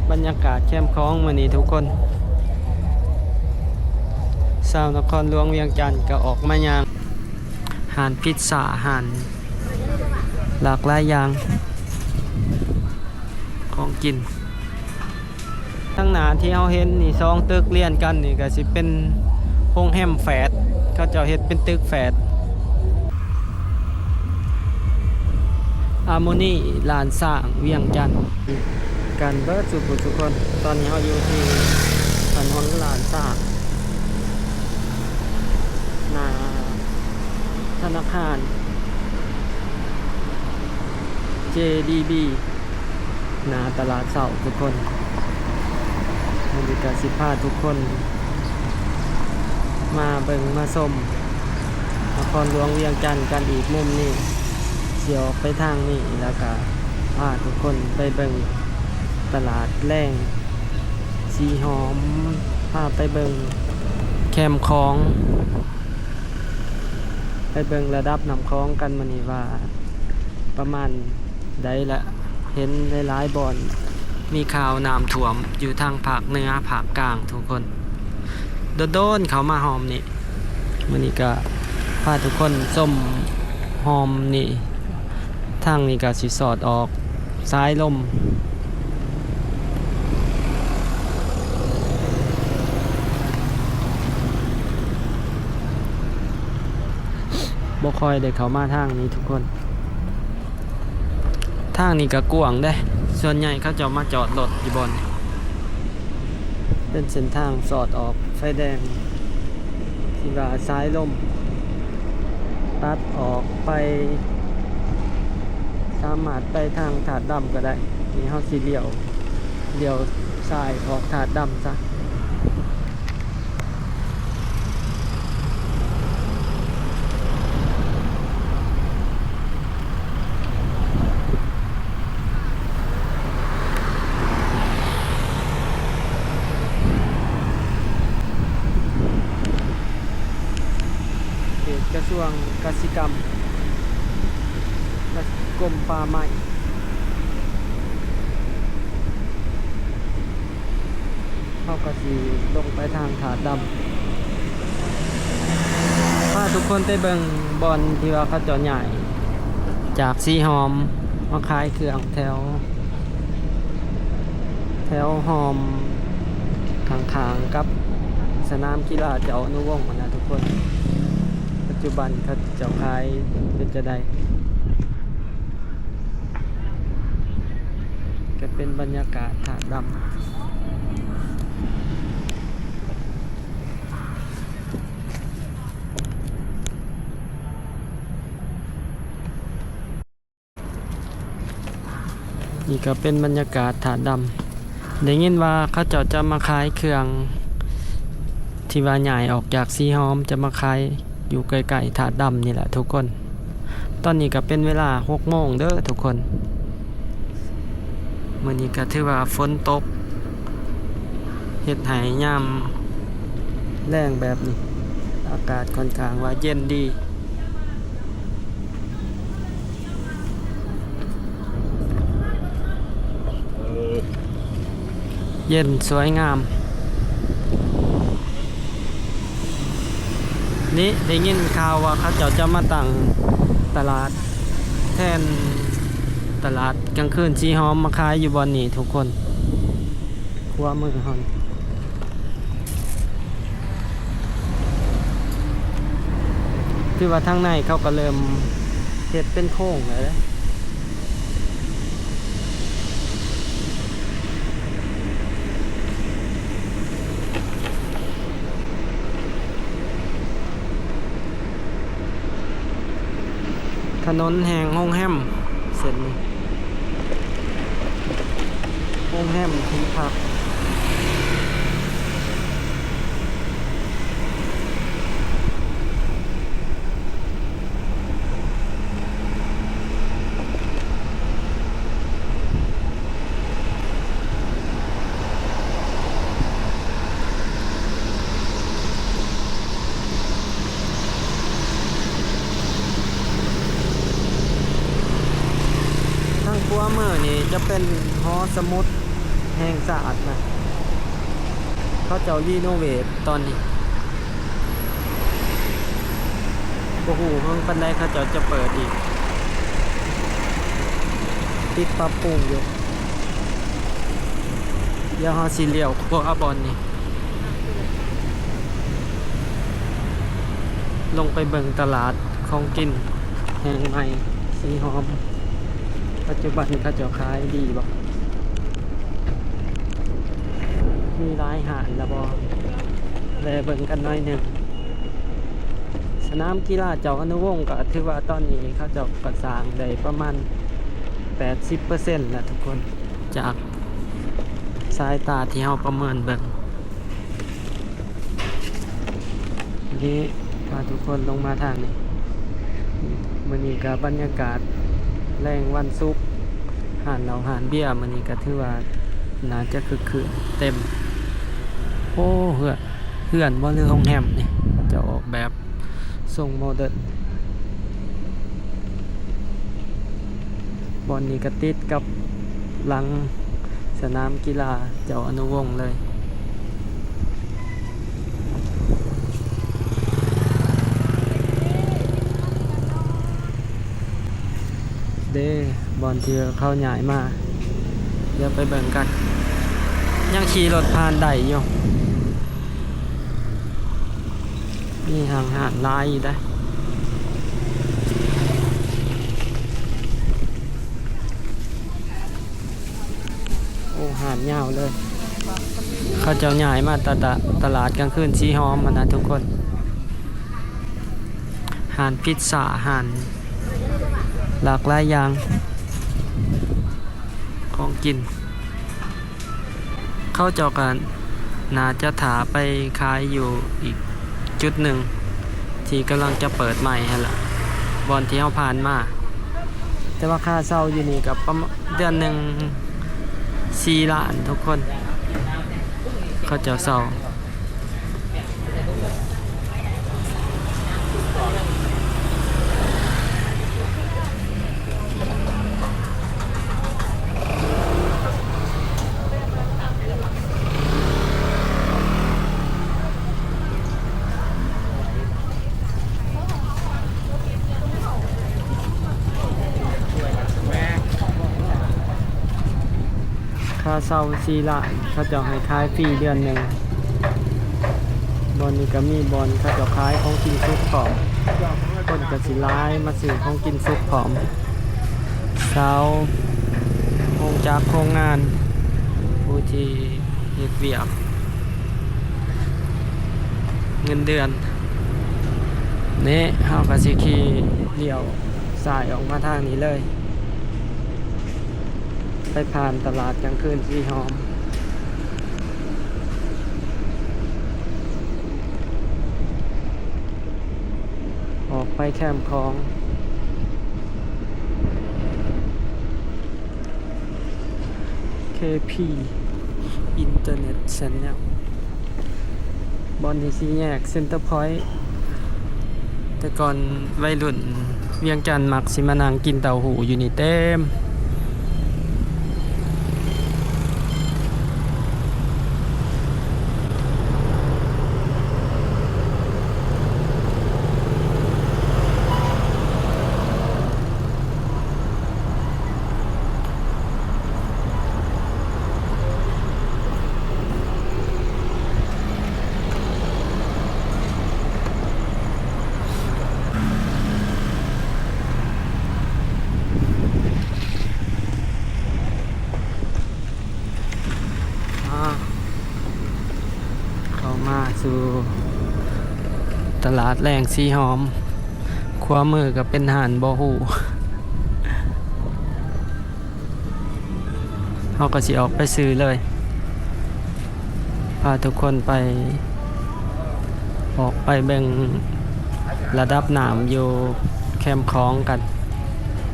ບັນຍາກາດແຄມຂອງມື້ນີ້ທຸກຄົນ ຊາວນະຄອນຫຼວງວຽງຈັນກໍອອກມາຍ່າງຮ້ານພິດຊາ ຮ້ານຫຼາກຫຼາຍຢ່າງ ຂອງກິນ. ທາງໜ້າທີ່ເຮົາເຫັນນີ້ ສອງຕຶກລຽນກັນນີ້ ກໍຊິເປັນໂຮງແຮມແຝດ ເຂົາເຈົ້າເຮັດເປັນຕຶກແຝດ ອາໂມນີ ລ້ານຊ້າງ ວຽງຈັນ ກັນເບິດສູ່ຜູ້ສູ່ຄົນ. ຕອນນີ້ເຮົາຢູ່ທີ່ຖະໜົນລ້ານຊ້າງ ໜ້າທະນາຄານ ເຈດີບີ ໜ້າຕະຫຼາດເຊົ້າທຸກຄົນ. ມື້ນີ້ກໍຊິພາທຸກຄົນມາເບິ່ງມາຊົມນະຄອນຫຼວງວຽງຈັນກັນອີກມຸມໜຶ່ງ. ຊິອອກໄປທາງນີ້ ແລ້ວກໍພາທຸກຄົນໄປເບິ່ງຕະຫຼາດແລງສີຫອມ, ພາໄປເບິ່ງແຄມຂອງ, ໄປເບິ່ງລະດັບນ້ຳຂອງກັນມື້ນີ້ວ່າ ປະມານໃດລະ. ເຫັນຫຼາຍໆບ່ອນມີຂ່າວນ້ຳຖ້ວມຢູ່ທາງພາກເໜືອພາກກາງທຸກຄົນ ໂດນໆເຂົ້າມາຮ່ອມນີ້. ມື້ນີ້ກະພາທຸກຄົນຊົມຮ່ອມນີ້. ທາງນີ້ກະຊິສອດອອກສາຍລົມ. ບໍ່ຄ່ອຍໄດ້ເຂົ້າມາທາງນີ້ທຸກຄົນ. ທາງນີ້ກໍກວ້າງເດ້, ສ່ວນໃຫຍ່ເຂົາເຈົ້າມາຈອດລົດຢູ່ບ່ອນນີ້. ເປັນເສັ້ນທາງສອດອອກໄຟແດງ ທີ່ວ່າສາຍລົມຕັດອອກໄປ, ສາມາດໄປທາງທາດດຳກໍໄດ້. ນີ້ເຮົາຊິລ້ຽວ, ລ້ຽວຊ້າຍອອກທາດດຳຊະ. ເຂດກະຊວງກະສິກຳ ແລະ ກົມປ່າໄມ້. ເຮົາກໍຊິລົງໄປທາງທາດດຳ ພາທຸກຄົນໄປເບິ່ງບ່ອນທີ່ວ່າເຂົາເຈົ້າຍ້າຍຈາກສີຫອມມາຂາຍເຄື່ອງແຖວ, ແຖວຮ່ອມຂ້າງໆກັບສະໜາມກິລາເຈົ້າອະນຸວົງຫັ້ນນະທຸກຄົນ. ປັດຈຸບັນເຂົາເຈົ້າຂາຍເປັນຈັ່ງໃດ? ກະເປັນບັນຍາກາດທາດດຳ. ນີ້ກະເປັນບັນຍາກາດທາດດຳ. ໄດ້ຍິນວ່າເຂົາເຈົ້າຈະມາຂາຍເຄື່ອງ ທີ່ວ່າຍ້າຍອອກຈາກສີຫອມ ຈະມາຂາຍຢູ່ໃກ້ໆທາດດຳນີ້ແຫຼະທຸກຄົນ. ຕອນນີ້ກໍເປັນເວລາຫົກໂມງເດີທຸກຄົນ. ມື້ນີ້ກໍຖືວ່າຝົນຕົກ ເຮັດໃຫ້ຍາມແລງແບບນີ້ ອາກາດຂ້ອນຂ້າງວ່າເຢັນດີ. ເຢັນສວຍງາມ. ນີ້ໄດ້ຍິນຂ່າວວ່າເຂົາເຈົ້າຈະມາຕັ້ງຕະຫຼາດແທນຕະຫຼາດກາງຄືນສີຫອມ ມາຂາຍຢູ່ບ່ອນນີ້ທຸກຄົນ. ຂວາມືເຮົານີ້ ຖືວ່າທາງໃນເຂົາກໍເລີ່ມເຮັດເປັນໂຄ້ງແລ້ວເດ້. ຖະໜົນແຫ່ງໂຮງແຮມ ເສັ້ນນີ້ ໂຮງແຮມທີ່ພັກ. ທາງຂວາມືນີ້ຈະເປັນຫໍສະໝຸດ ແຫ່ງຊາດນະ ເຂົາເຈົ້າຣີໂນເວດຕອນນີ້ ບໍ່ຮູ້ເພິ່ງປານໃດເຂົາເຈົ້າຈະເປີດອີກ ຕິດປັບປຸງຢູ່. ດຽວເຮົາຊິລ້ຽວຂວາບ່ອນນີ້ ລົງໄປເບິ່ງຕະຫຼາດຂອງກິນແຫ່ງໃໝ່ສີຫອມ ປັດຈຸບັນເຂົາເຈົ້າຂາຍດີບໍ່? ມີຫຼາຍຮ້ານລະບໍ່? ແລເບິ່ງກັນໜ້ອຍໜຶ່ງ. ສະໜາມກິລາເຈົ້າອະນຸວົງກໍຖືວ່າຕອນນີ້ເຂົາເຈົ້າກໍສ້າງໄດ້ປະມານແປດສິບເປີເຊັນແລ້ວທຸກຄົນ ຈາກສາຍຕາທີ່ເຮົາປະເມີນເບິ່ງ. ນີ້ພາທຸກຄົນລົງມາທາງນີ້ ມື້ນີ້ກໍບັນຍາກາດແລງວັນສຸກ ຮ້ານເຫຼົ້າຮ້ານເບຍມື້ນີ້ກໍຖືວ່າໜ້າຈະຄຶກຄື້ນເຕັມ. ໂອ້ ເຮືອນ ເຮືອນບໍ່ ຫຼືໂຮງແຮມນີ້ ເຂົາເຈົ້າອອກແບບຊົງໂມເດີນ. ບ່ອນນີ້ກໍຕິດກັບຫຼັງສະໜາມກິລາເຈົ້າອະນຸວົງເລີຍ. ເດ້ ບ່ອນທີ່ເຂົາຍ້າຍມາ ດຽວໄປເບິ່ງກັນ ຍັງຂີ່ລົດຜ່ານໄດ້ຢູ່. ມີຫ້າງຮ້ານຫຼາຍຢູ່ເດ້. ໂອ້ ຮ້ານຍາວເລີຍ. ເຂົາເຈົ້າຍ້າຍມາຕະ ຕະ ຕະຫຼາດກາງຄືນສີຫອມຫັ້ນນະທຸກຄົນ. ຮ້ານພິດຊາ ຮ້ານຫຼາກຫຼາຍຢ່າງ ຂອງກິນ. ເຂົາເຈົ້າກໍໜ້າຈະຖ້າໄປຂາຍຢູ່ອີກຈຸດໜຶ່ງ ທີ່ກຳລັງຈະເປີດໃໝ່ຫັ້ນລະ ບ່ອນທີ່ເຮົາຜ່ານມາ. ແຕ່ວ່າຄ່າເຊົ່າຢູ່ນີ້ກໍປະມານເດືອນໜຶ່ງສີ່ລ້ານທຸກຄົນ ເຂົາເຈົ້າເຊົ່າ. ຄ່າເຊົ່າສີ່ລ້ານ ເຂົາເຈົ້າໃຫ້ຂາຍຟຣີເດືອນໜຶ່ງ. ບ່ອນນີ້ກໍມີບ່ອນເຂົາເຈົ້າຂາຍຂອງກິນສຸກພ້ອມ ຄົນກໍຊິຫຼາຍມາຊື້ຂອງກິນສຸກພ້ອມ. ຊາວໂຮງຈັກໂຮງງານ ຜູ້ທີ່ເຮັດວຽກເງິນເດືອນ. ນີ້ເຮົາກໍຊິຂີ່ລ້ຽວຊ້າຍອອກມາທາງນີ້ເລີຍ ໄປຜ່ານຕະຫຼາດກາງຄືນສີຫອມ ອອກໄປແຄມຂອງ ເຄພີ ອິນເຕີເນັດ ແຊນແນວ ບ່ອນທີ່ສີ່ແຍກເຊັນເຕີພອຍ. ແຕ່ກ່ອນໄວລຸ້ນວຽງຈັນມັກຊິມານັ່ງກິນເຕົ້າຫູ້ຢູ່ນີ້ເຕັມ. ອາ ເຂົ້າມາສູ່ຕະຫຼາດແລງສີຫອມ ຂວາມືກໍເປັນຮ້ານບໍ່ຮູ້. ເຮົາກໍຊິອອກໄປຊື້ເລີຍ ພາທຸກຄົນໄປ ອອກໄປເບິ່ງລະດັບນ້ຳຢູ່ແຄມຂອງກັນ. ເ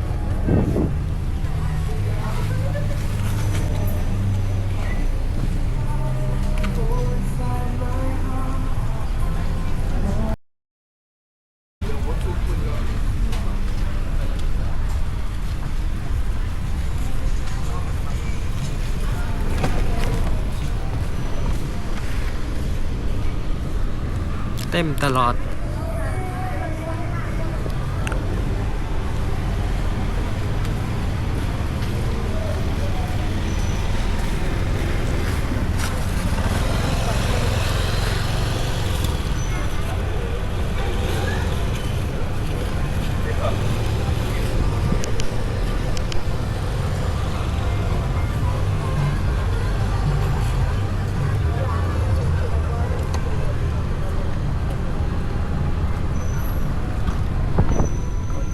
ເຕັມຕະຫຼອດ.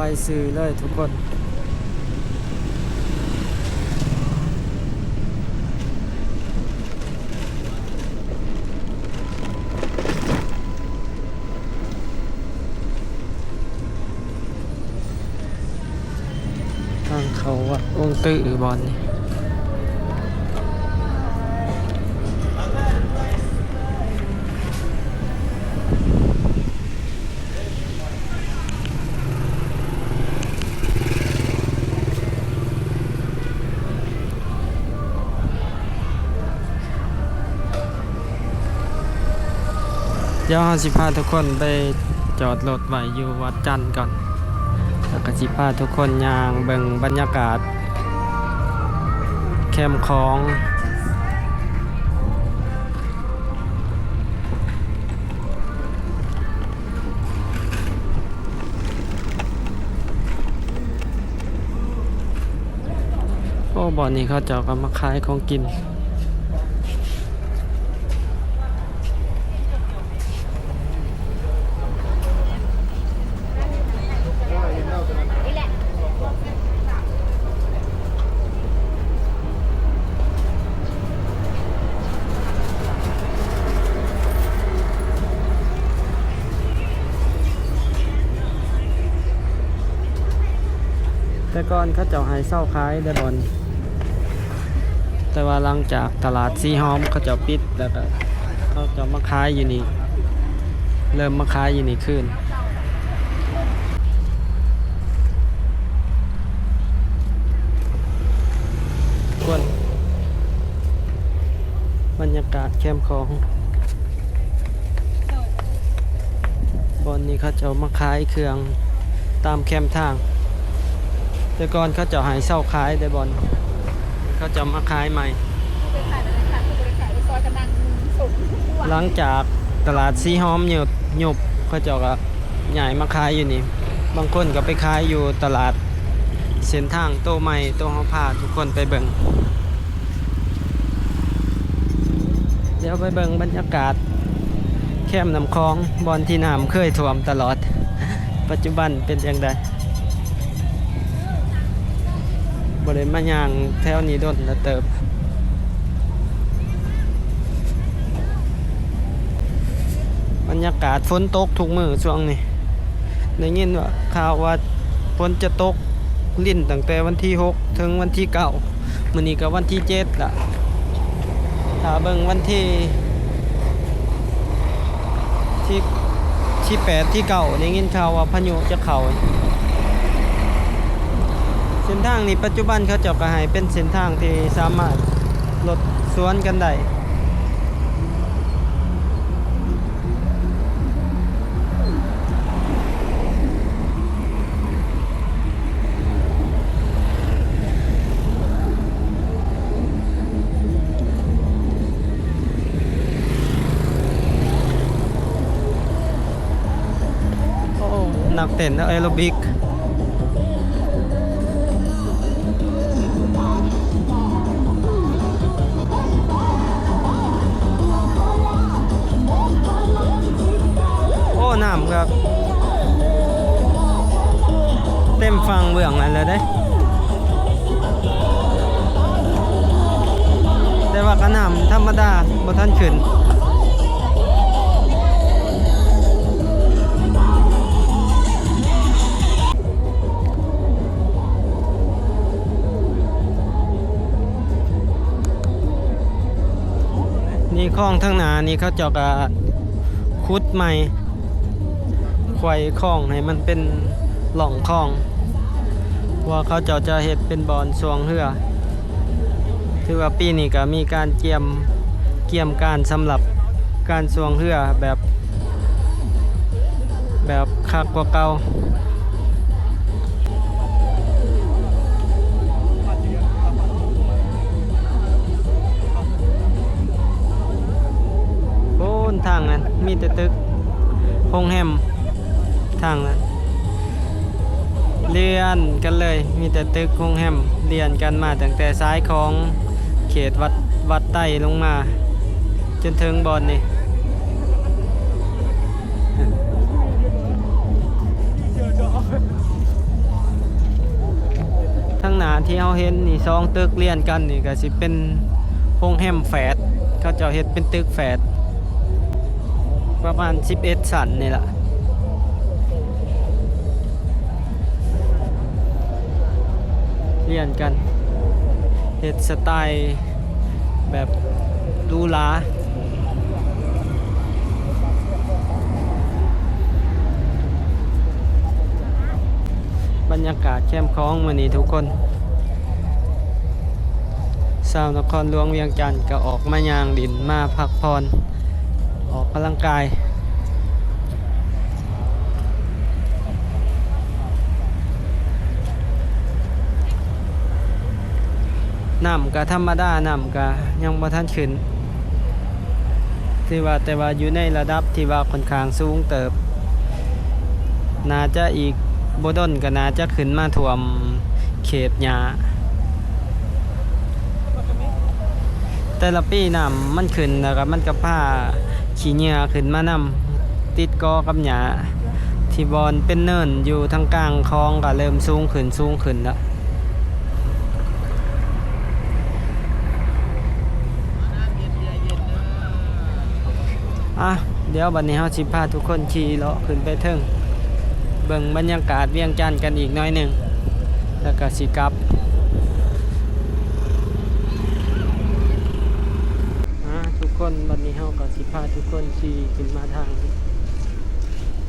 ໄປຊື່ເລີຍທຸກຄົນ. ທາງເຂົ້າວັດວົງຕື້ບ່ອນນີ້. ດຽວເຮົາຊິພາທຸກຄົນໄປຈອດລົດໄວ້ຢູ່ວັດຈັນກ່ອນ ແລ້ວກໍຊິພາທຸກຄົນຍ່າງເບິ່ງບັນຍາກາດແຄມຂອງ. ໂອ້ ບ່ອນນີ້ເຂົາເຈົ້າກໍມາຂາຍຂອງກິນ. ແຕ່ກ່ອນເຂົາເຈົ້າໃຫ້ເຊົ່າຂາຍໄດ້ບ່ອນ ແຕ່ວ່າຫຼັງຈາກຕະຫຼາດສີຫອມເຂົາເຈົ້າປິດ ແລ້ວກໍເຂົາເຈົ້າມາຂາຍຢູ່ນີ້ ເລີ່ມມາຂາຍຢູ່ນີ້ຄືນ. ຄົນ ບັນຍາກາດແຄມຂອງ ບ່ອນນີ້ເຂົາເຈົ້າມາຂາຍເຄື່ອງຕາມແຄມທາງ. ແຕ່ກ່ອນເຂົາເຈົ້າໃຫ້ເຊົ່າຂາຍໄດ້ບ່ອນ ເຂົາເຈົ້າມາຂາຍໃໝ່. ຫຼັງຈາກຕະຫຼາດສີຫອມຍຸບ ຍຸບ ເຂົາເຈົ້າກໍຍ້າຍມາຂາຍຢູ່ນີ້. ບາງຄົນກໍໄປຂາຍຢູ່ຕະຫຼາດເສັ້ນທາງໂຕໃໝ່ ໂຕເຮົາພາທຸກຄົນໄປເບິ່ງ. ດຽວໄປເບິ່ງບັນຍາກາດແຄມນ້ຳຂອງ ບ່ອນທີ່ນ້ຳເຄີຍຖ້ວມຕະຫຼອດ ປັດຈຸບັນເປັນຈັ່ງໃດ? ບໍ່ໄດ້ມາຍ່າງແຖວນີ້ດົນແລ້ວເຕີບ. ບັນຍາກາດຝົນຕົກທຸກມື້ຊ່ວງນີ້ ໄດ້ຍິນວ່າ ຂ່າວວ່າຝົນຈະຕົກລິນຕັ້ງແຕ່ວັນທີຫົກເຖິງວັນທີເກົ້າ. ມື້ນີ້ກໍວັນທີເຈັດລະ ຖ້າເບິ່ງວັນທີ ທີ ທີແປດ ທີເກົ້າ ໄດ້ຍິນຂ່າວວ່າພາຍຸຈະເຂົ້າ. ເສັ້ນທາງນີ້ປັດຈຸບັນເຂົາເຈົ້າກໍໃຫ້ເປັນເສັ້ນທາງທີ່ສາມາດລົດສວນກັນໄດ້. ໂອ້ ນັກເຕັ້ນແອໂຣບິກ. ໂອ້ ນ້ຳກໍເຕັມຝັ່ງເບື້ອງນັ້ນແລ້ວເດ້ ແຕ່ວ່າກໍນ້ຳທຳມະດາ ບໍ່ທັນຂຶ້ນ. ນີ້ ຄອງທາງໜ້ານີ້ ເຂົາເຈົ້າກໍຂຸດໃໝ່ ໄຂວ່ຄອງໃຫ້ມັນເປັນຮ່ອງຄອງ ເພາະວ່າເຂົາເຈົ້າຈະເຮັດເປັນບ່ອນຊ່ວງເຮືອ. ຖືວ່າປີນີ້ກໍມີການກຽມ ກຽມການສຳລັບການຊ່ວງເຮືອແບບ ບຄັກກວ່າເກົ່າ. ໂອ້ນ ທາງນັ້ນມີແຕ່ຕຶກໂຮງແຮມ ທາງນັ້ນລຽນກັນເລີຍ ມີແຕ່ຕຶກໂຮງແຮມລຽນກັນມາຕັ້ງແຕ່ຊາຍຂອງເຂດວັດ ວັດໄຕລົງມາ ຈົນເຖິງບ່ອນນີ້. ທາງໜ້າທີ່ເຮົາເຫັນນີ້ ສອງຕຶກລຽນກັນນີ້ ກໍຊິເປັນໂຮງແຮມແຝດ ເຂົາເຈົ້າເຮັດເປັນຕຶກແຝດ ປະມານສິບເອັດຊັ້ນນີ້ລະ ລຽນກັນ ເຮັດສະໄຕ ແບບຫຼູຫຼາ. ບັນຍາກາດແຄມຂອງມື້ນີ້ທຸກຄົນ ຊາວນະຄອນຫຼວງວຽງຈັນກໍອອກມາຍ່າງຫຼິ້ນ ມາພັກຜ່ອນ ອອກກຳລັງກາຍ. ນ້ຳກະທຳມະດາ ນ້ຳກະຍັງບໍ່ທັນຂຶ້ນ ຖືວ່າ ແຕ່ວ່າຢູ່ໃນລະດັບທີ່ວ່າຂ້ອນຂ້າງສູງເຕີບ ໜ້າຈະອີກບໍ່ດົນກໍໜ້າຈະຂຶ້ນມາຖ້ວມເຂດຫຍ້າ. ແຕ່ລະປີນ້ຳມັນຂຶ້ນ ແລ້ວກໍມັນກໍພາຂີ້ເຫຍື້ອຂຶ້ນມານຳ ຕິດກໍກັບຫຍ້າ ທີ່ບ່ອນເປັນເນີນຢູ່ທາງກາງຂອງກໍເລີ່ມສູງຂຶ້ນ ສູງຂຶ້ນແລ້ວ. ອ່ະ ດຽວບັດນີ້ເຮົາຊິພາທຸກຄົນຂີ່ເລາະຂຶ້ນໄປເທິງ ເບິ່ງບັນຍາກາດວຽງຈັນກັນອີກໜ້ອຍໜຶ່ງ ແລ້ວກໍຊິກັບ. ອ່າ ທຸກຄົນ ບັດນີ້ເຮົາກໍຊິພາທຸກຄົນຂີ່ຂຶ້ນມາທາງ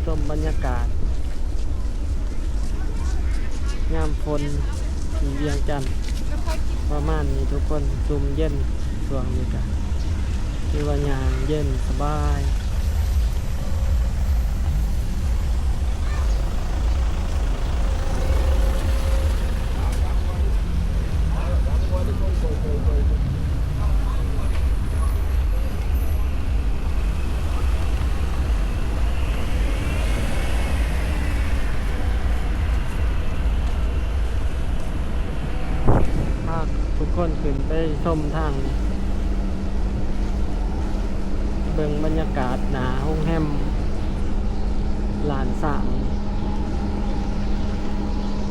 ຊົມບັນຍາກາດຍາມຝົນທີ່ວຽງຈັນ ປະມານນີ້ທຸກຄົນ ຊຸ່ມເຢັນ ຊ່ວງນີ້ກະຖືວ່າຍ່າງເຢັນສະບາຍ. ພາທຸກຄົນຂຶ້ນໄປຊົມທາງນີ້ ເບິ່ງບັນຍາກາດໜ້າໂຮງແຮມລ້ານຊ້າງ.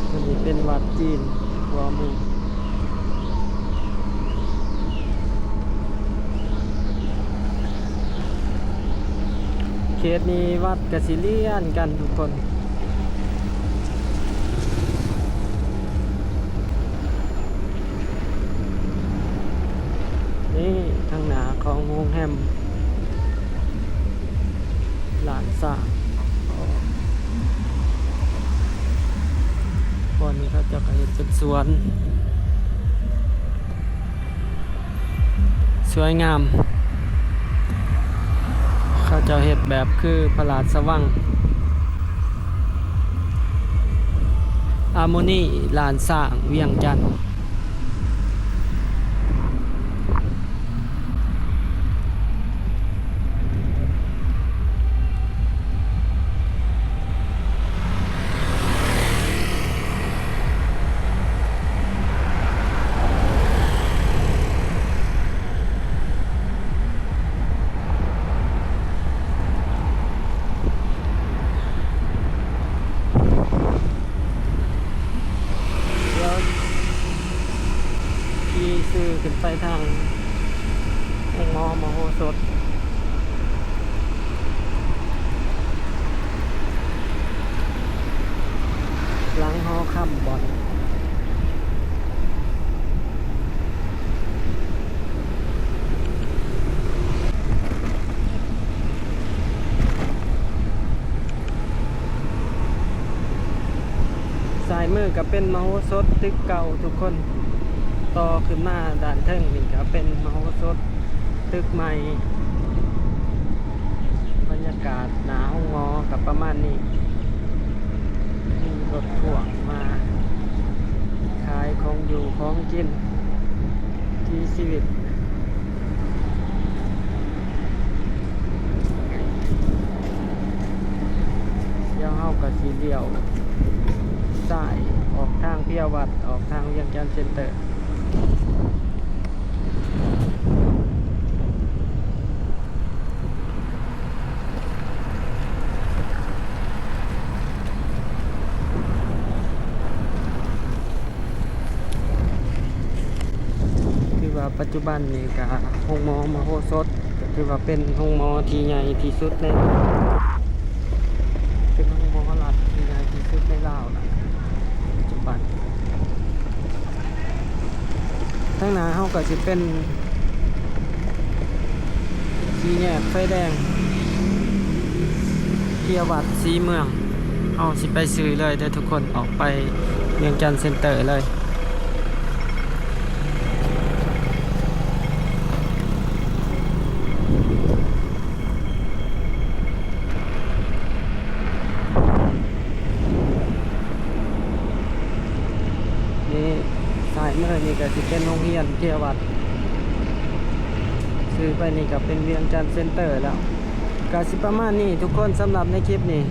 ອັນນີ້ເປັນວັດຈີນຂົວເມືອງ. ເຂດນີ້ວັດກະຊິລຽນກັນທຸກຄົນ. ນີ້ທາງໜ້າຂອງໂຮງແຮມລ້ານຊ້າງ ບ່ອນນີ້ເຂົາເຈົ້າກະເຮັດເປັນສວນ ສວຍງາມ ເຂົາເຈົ້າເຮັດແບບຄືພະລາຊະວັງ ອາໂມນີ ລ້ານຊ້າງ ວຽງຈັນ. ດຽວຂີ່ຊື່ຂຶ້ນໄປທາງໂຮງໝໍມະໂຫສົດ ຫຼັງຫໍຄຳບ່ອນ ຊ້າຍມືກະເປັນມະໂຫສົດຕຶກເກົ່າທຸກຄົນ. ຕໍ່ຂຶ້ນມາດ້ານເທິງນີ້ກະເປັນມະໂຫສົດຕຶກໃໝ່. ບັນຍາ ກາດໜ້າໂຮງໝໍກໍປະມານນີ້ ມີລົດພ່ວງມາຂາຍຂອງຢູ່ຂອງກິນ ທີ່ຊີວິດ. ດຽວເຮົາກໍຊິລ້ຽວຊ້າຍອອກທາງເພຍວັດ ອອກທາງວຽງຈັນເຊັນເຕີ. ຖືວ່າປັດຈຸບັນນີ້ກະໂຮງໝໍມະໂຫສົດ ກະຖືວ່າເປັນໂຮງໝໍທີ່ໃຫຍ່ທີ່ສຸດໃນ ເປັນໂຮງໝໍລັດທີ່ໃຫຍ່ທີ່ສຸດໃນລາວລະ ປັດຈຸບັນ. ທາງໜ້າເຮົາກໍຊິເປັນສີ່ແຍກໄຟແດງ ເພຍວັດສີເມືອງ. ເຮົາຊິໄປຊື່ເລີຍເດີທຸກຄົນ ອອກໄປວຽງຈັນເຊັນເຕີເລີຍ. ນີ້ ຊ້າຍມືນີ້ກໍຊິເປັນໂຮງຮຽນເພຍວັດ ຊື່ໄປນີ້ກໍເປັນວຽງຈັນເຊັນເຕີແລ້ວ. ກໍຊິປະມານນີ້ທຸກຄົນ ສຳລັບໃນຄລິບນີ້